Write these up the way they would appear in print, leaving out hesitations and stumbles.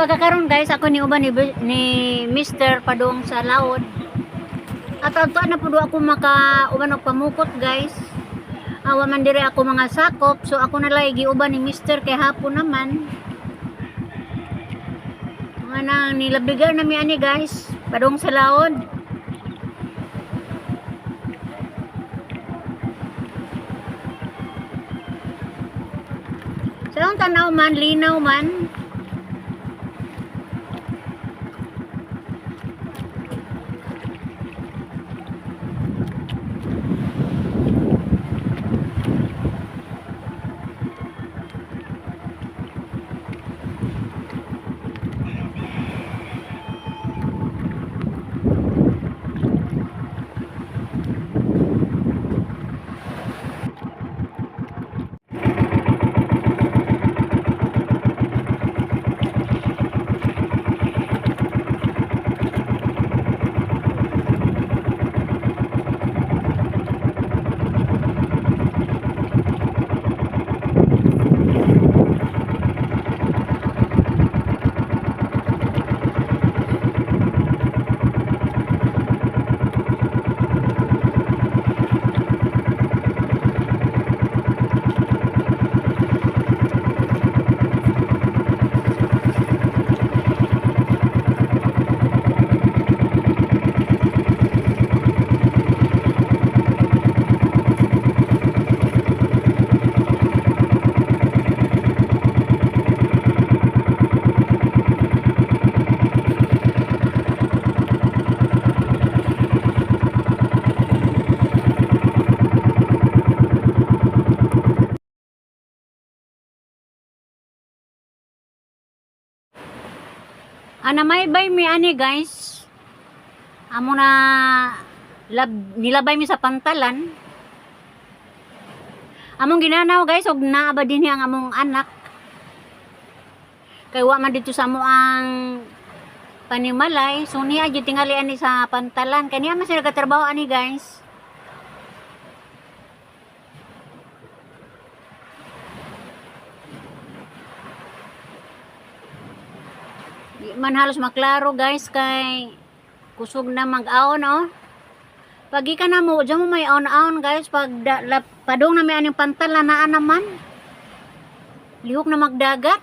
Pagkakaroon, guys, ako ni uban ni Mr. Padong sa laod. At adto na pud ako maka uban og pamukot, guys. Awa man dire ako mga sakop, so ako na lang giuban ni Mr. kay hapon naman. Mga nang nilabigan na mi ani, guys, padong sa laod. Sa akong tanaw man, linaw man. Ana may bay mi ani, guys. Amo na lab, nilabay mi sa pantalan. Among ginanaw, guys, og naa ba dinhi ang among anak. Kay wa man dito sa amo ang panimalay, so niya jud tingali ani sa pantalan. Kaniya man sila katrabaho ani, guys. Di man halos maklaro, guys, kay kusog na mag-aon, oh. Pag ka na mo, diyan mo may aon-aon, guys, pag da, la, padung na may aning pantalan naa naman. Lihok na magdagat.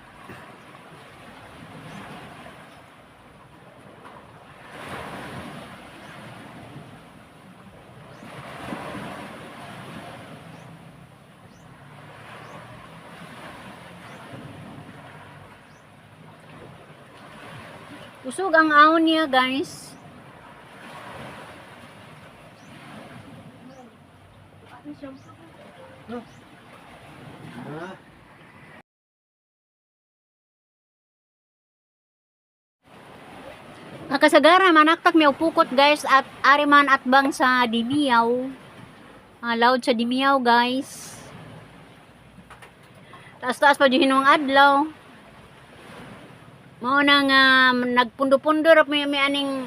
Kusog ang aon niya, guys. Ha? Kasagara manaktak mi og pukot, guys, at ari man at bang sa Dimiyaw. Loud sa Dimiyaw, guys. Taas-taas pa jud hinong adlaw. Mao na nga nagpundo-pundo ra mi aning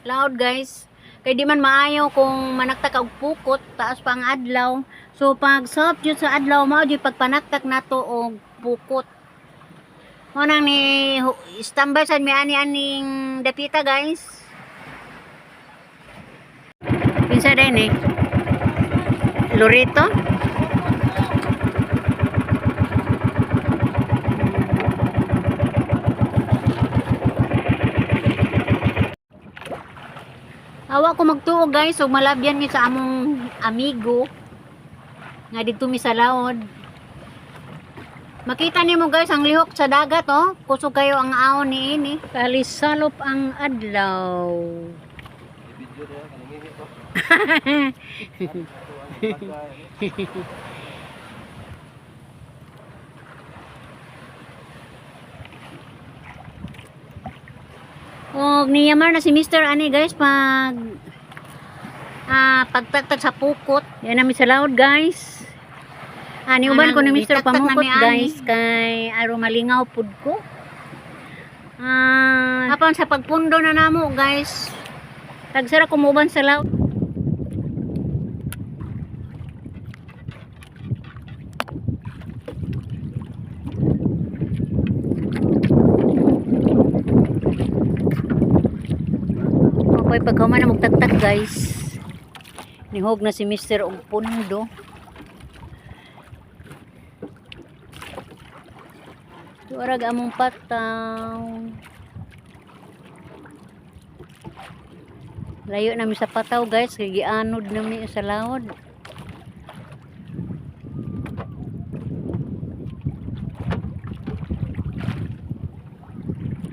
loud, guys. Kay di man maayo kung manaktak og pukot, taas pa ang adlaw. So pag soft jud sa adlaw, mao jud pagpanaktak nato og pukot. Mao nang ni standby sad mi ani aning dapita, guys. Kinsa din eh? Lorito? Awa ko magtuo, guys, ug malabyan mi sa among amigo nga didto mi sa laod. Makita nimo, guys, ang lihok sa dagat, oh. Kusog kayo ang aon ni ini. Kalisalop ang adlaw. Video niya, kanangini ko. Og niyamar na si Mr. ani, guys, pag pagtagtag sa pukot. Yan namin sa laod, guys. Niuban ko ni Mr. Anang gitagtag pamukot na mi ani. guys, kay aron malingaw pud ko. Apan sa pagpundo na namo, guys. Tagsara kumuban sa laod. Paghuman na magtagtag, guys, nihog na si Mr. og pundo. Tuarag among pataw. Layo na mi sa pataw, guys, kay gianod na mi sa laod.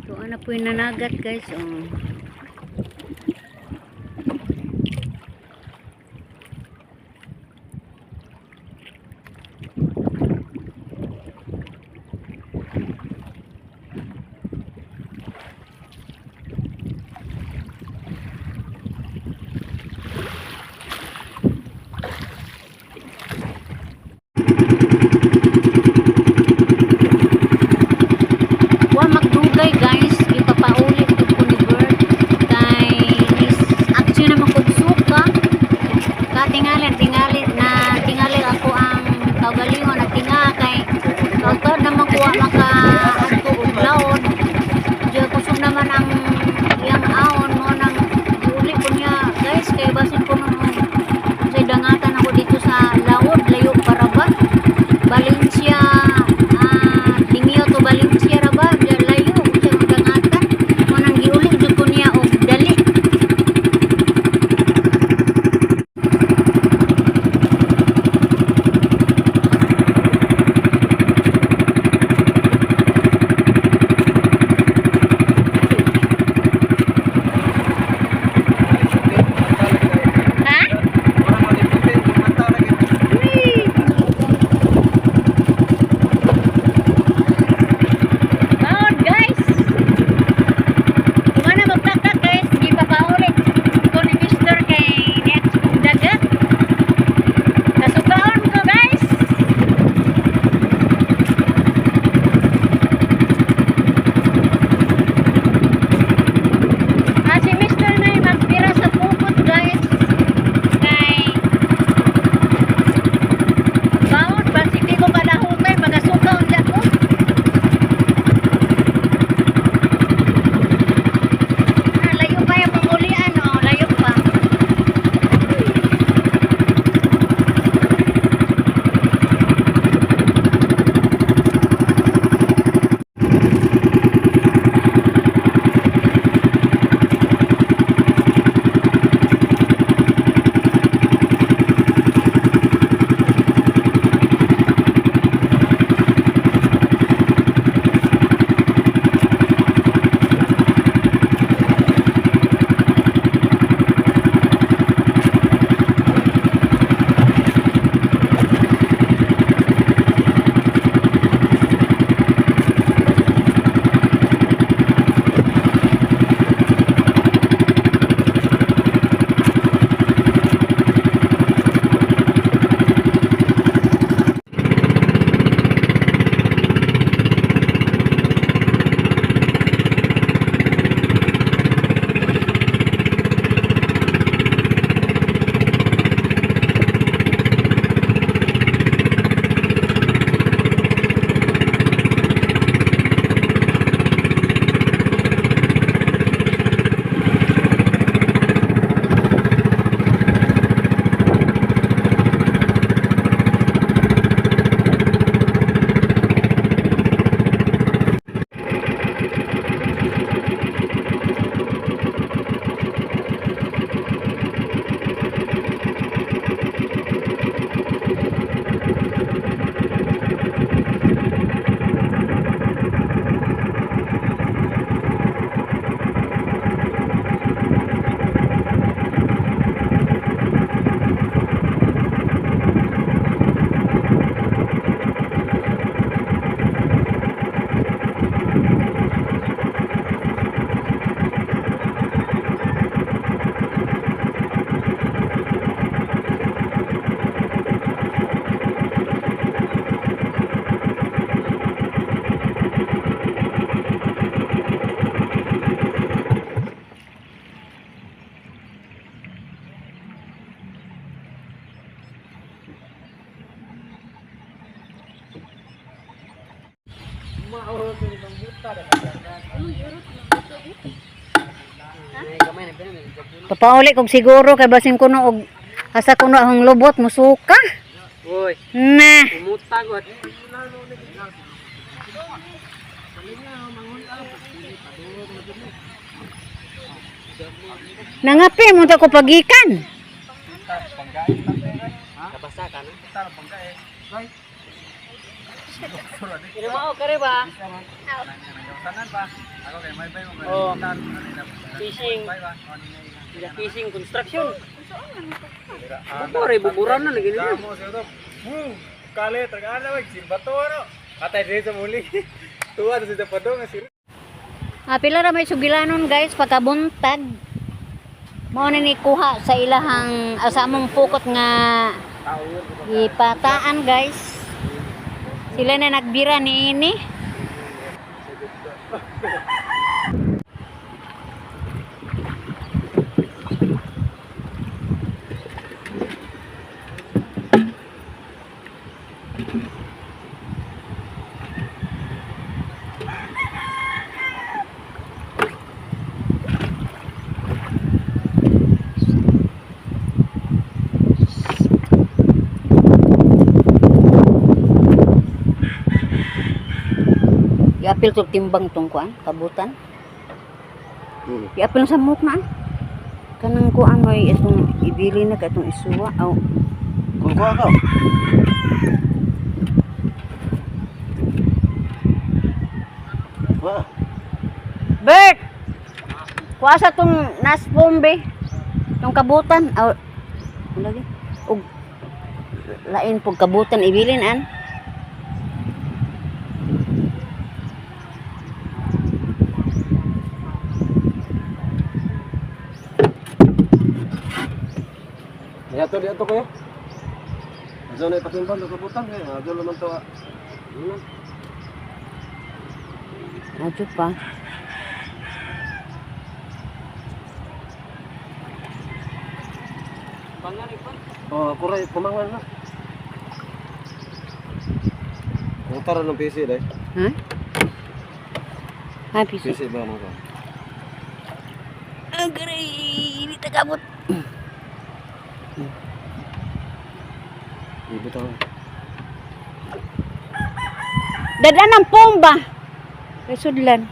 Tuwa na po yung nanagat, guys. Oh. Wa magdugay, guys, ipapaulit ko ni Bert. Papauli kog siguro kay basin kuno og asa kuno ang lubot musuka. Uy, Na. umutag wat. Nangapi mo ta ko pagikan. Kabasa ka na? Inumao ka rin ba? Oh. Fishing. Fishing construction. Bubur, buburan na lagi nila. Kale tergana wag silbato ano. Atay diri sa muli. Tuwa sa padong sir. Ah, pila ra may sugilanon, guys, pagkabuntag. Mao na ni kuha sa ilahang sa among pukot nga ipataan, guys. Sila na nagbira ni ini. Iapil tog timbang tong kuan, kabutan. Iapil sa muk na. Kanang kuan may itong ibili na kay itong isuwa. Aw, Kung kuha ka. Wah, Bert! Kuha sa tong naspombe. Tong kabutan. Aw, lagi. Og lain pug kabutan ibilin an. diato diato kuya. Azo na ipatimbang sa kabutan kay azo naman to. Ah. Adyo pa. Oh, kuray kumangan na. Ang tara ng PC dai. Ha? Ha, PC. PC ba mo ka? Agray, hindi takabot. Ibutang. Dada ng pomba. Kay sudlan.